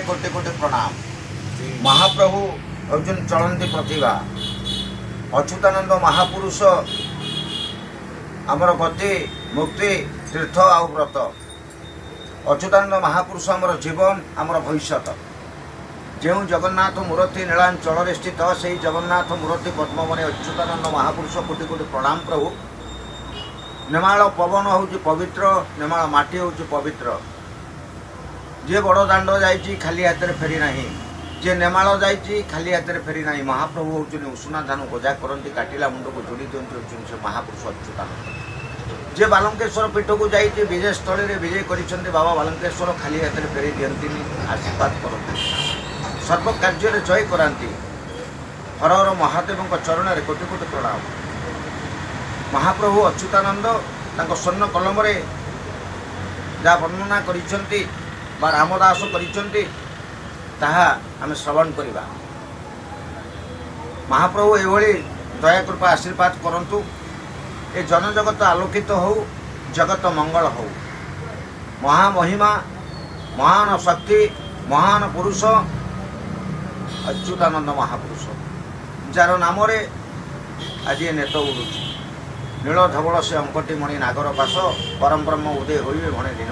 କୋଟି କୋଟି ପ୍ରଣାମ। ମହାପ୍ରଭୁ ହେଉଛନ୍ତି ଚଳନ୍ତି ପ୍ରତିଭା। ଅଚ୍ୟୁତାନନ୍ଦ ମହାପୁରୁଷ ଆମର ଗତି, ମୁକ୍ତି, ତୀର୍ଥ ଆଉ ବ୍ରତ। ଅଚ୍ୟୁତାନନ୍ଦ ମହାପୁରୁଷ ଆମର ଜୀବନ, ଆମର ଭବିଷ୍ୟତ। ଯେଉଁ ଜଗନ୍ନାଥ ମୂର୍ତ୍ତି ନୀଳାଞ୍ଚଳରେ ସ୍ଥିତ, ସେଇ ଜଗନ୍ନାଥ ମୂର୍ତ୍ତି ପଦ୍ମମଣି ଅଚ୍ୟୁତାନନ୍ଦ ମହାପୁରୁଷ କୋଟି କୋଟି ପ୍ରଣାମ ପ୍ରଭୁ। ନେମାଳ ପବନ ହେଉଛି ପବିତ୍ର, ନେମାଳ ମାଟି ହେଉଛି ପବିତ୍ର। ଯିଏ ବଡ଼ ଦାଣ୍ଡ ଯାଇଛି ଖାଲି ହାତରେ ଫେରି ନାହିଁ, ଯିଏ ନେମାଳ ଯାଇଛି ଖାଲି ହାତରେ ଫେରି ନାହିଁ। ମହାପ୍ରଭୁ ହେଉଛନ୍ତି ଉଷୁନା ଧାନ ଗଜା କରନ୍ତି, କାଟିଲା ମୁଣ୍ଡକୁ ଯୋଡ଼ି ଦିଅନ୍ତି, ହେଉଛନ୍ତି ସେ ମହାପୁରୁଷ ଅଚ୍ୟୁତାନନ୍ଦ। ଯିଏ ବାଲୁଙ୍କେଶ୍ୱର ପୀଠକୁ ଯାଇଛି, ବିଜୟ ସ୍ଥଳୀରେ ବିଜୟ କରିଛନ୍ତି ବାବା ବାଲୁଙ୍କେଶ୍ୱର, ଖାଲି ହାତରେ ଫେରି ଦିଅନ୍ତିନି, ଆଶୀର୍ବାଦ କରନ୍ତି, ସର୍ବ କାର୍ଯ୍ୟରେ ଜୟ କରାନ୍ତି। ହର ହର ମହାଦେବଙ୍କ ଚରଣରେ କୋଟି କୋଟି ପ୍ରଣାମ। ମହାପ୍ରଭୁ ଅଚ୍ୟୁତାନନ୍ଦ ତାଙ୍କ ସ୍ୱର୍ଣ୍ଣ କଲମରେ ଯାହା ବର୍ଣ୍ଣନା କରିଛନ୍ତି ବା ରାମଦାସ କରିଛନ୍ତି, ତାହା ଆମେ ଶ୍ରବଣ କରିବା। ମହାପ୍ରଭୁ ଏଭଳି ଦୟାକୃପା ଆଶୀର୍ବାଦ କରନ୍ତୁ, ଏ ଜନଜଗତ ଆଲୋକିତ ହେଉ, ଜଗତ ମଙ୍ଗଳ ହେଉ। ମହାମହିମା, ମହାନ ଶକ୍ତି, ମହାନ ପୁରୁଷ ଅଚ୍ୟୁତାନନ୍ଦ ମହାପୁରୁଷ, ଯାର ନାମରେ ଆଜି ଏ ନେତ ଉଡ଼ୁଛି। ନୀଳ ଧବଳ ସେ ଅଙ୍କଟି ମଣି ନାଗର ପାଶ, ପରମ ବ୍ରହ୍ମ ଉଦୟ ହୋଇବେ ଭଣେ ଦିନ।